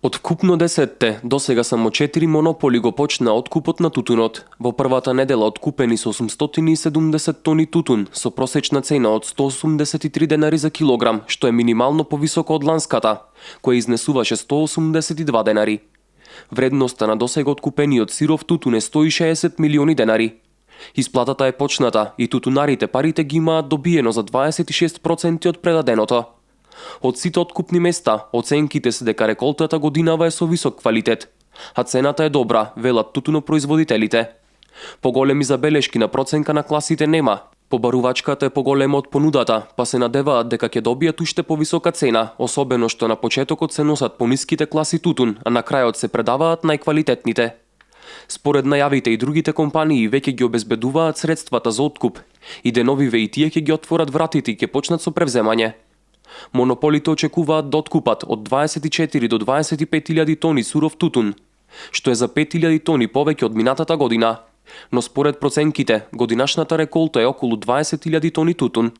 Од вкупно 10 до сега само 4 монополи го почна откупот на тутунот. Во првата недела откупени со 870 тони тутун со просечна цена од 183 денари за килограм, што е минимално повисоко од ланската, која изнесуваше 182 денари. Вредноста на досега откупениот сиров тутун е 160 милиони денари. Исплатата е почната и тутунарите парите ги имаат добиено за 26% од предаденото. Од сите откупни места, оценките се дека реколтата годинава е со висок квалитет, а цената е добра, велат тутунопроизводителите. Поголеми забелешки на проценка на класите нема. Побарувачката е поголема од понудата, па се надеваат дека ќе добијат уште повисока цена, особено што на почетокот се носат пониските класи тутун, а на крајот се предаваат најквалитетните. Според најавите и другите компании веќе ги обезбедуваат средствата за откуп и деновиве и тие ќе ги отворат вратите и ќе почнат со превземање. Монополите очекуваат да откупат од 24 до 25.000 тони суров тутун, што е за 5.000 тони повеќе од минатата година, но според проценките, годинашната реколта е околу 20.000 тони тутун.